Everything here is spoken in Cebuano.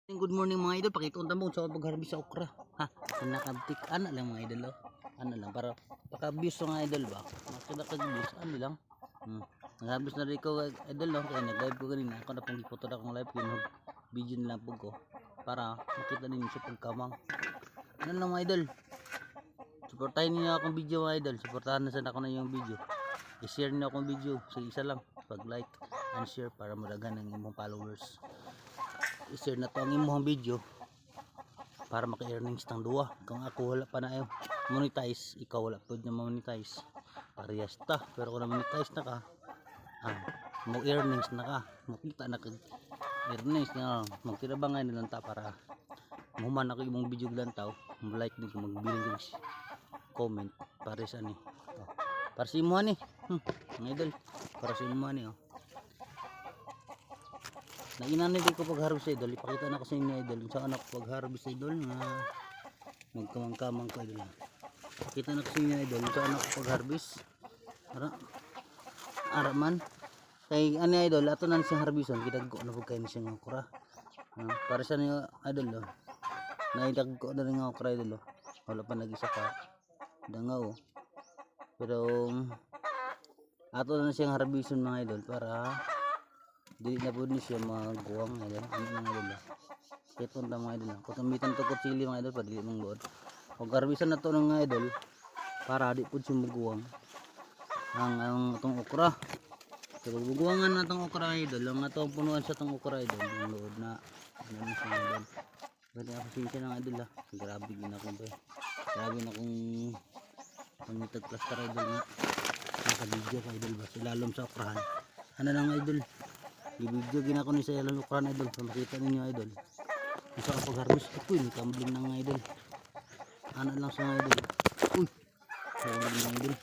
Good morning, mga idol. Pakita unta mo sa pag-harvest sa okra. Ha, nakabtik ana lang, mga idol, oh. Ana lang para paka-views mga idol ba. Makita kag views ano lang. Nag-harvest na rin ko, idol, no? Kaya nag-live ko kanina. Ako na pong giputo na akong live yun. Video na lang po ko para makita ninyo sa pagkamang. Ano lang, mga idol. Suportahin niyo akong video, mga idol. Suportahan na sana ako na yung video. I-share niyo akong video sa isa lang. Pag-like and share para madaghan ang imong followers. I-share na to ang imong video para maka-earnings tang duwa. Kung ako wala pa na monetize, ikaw wala pud na monetize. Parehas ta, pero kung na-monetize na ka, mo earnings na ka, makita na kag earnings na magtira ba nga nilang ta para muman ako imong video lantaw, mo like din ko, magbilin ko comment para sa ni. Oh, para sa imo ni. Mga idol, para sa imo ni, oh. Nainanay din ko pag-harvest, idol. Ipakita na ko sa inyo, idol. Kung saan ako pag-harvest, idol, nga magkamang-kamang ko, idol. Pakita na ko sa inyo, idol, kung saan ako pag-harvest. Ara. Ara man. Kay ano, idol, ato na siyang harveston, gidagko na pud kay ni siyang okra. Para sa niyo, idol, oh. Naidagko na rin ang okra, idol, oh. Wala pa nag-isa ka dangaw, oh. Pero ato na siyang harveston, mga idol, para dili na po ni siya maguwang, idol. Ano, mga idol, ah. Kiton ta, mga idol, ah. Kutumitan to kutsilyo, mga idol, para dili mong buod. Kung harvestan na to ng mga idol para di po siya maguwang ang atong okra. Pero buguwangan na itong okra, idol, ang atong punuan sa itong okra, idol, ang lood na ano na siya, idol. Pwede ako sinsya ng idol, ah. Grabe gina akong ba. Grabe na kung pangitag plaster, idol, nga. Naka-video ka, idol ba sa ilalom sa okrahan. Ano lang, idol. Gi-video gina ko ni sa ilalom okrahan, idol, para makita ninyo, idol. Kung sa pag-harvest ito, yun, kambling ng idol. Ano lang sa idol. Uy! Hulog ng idol.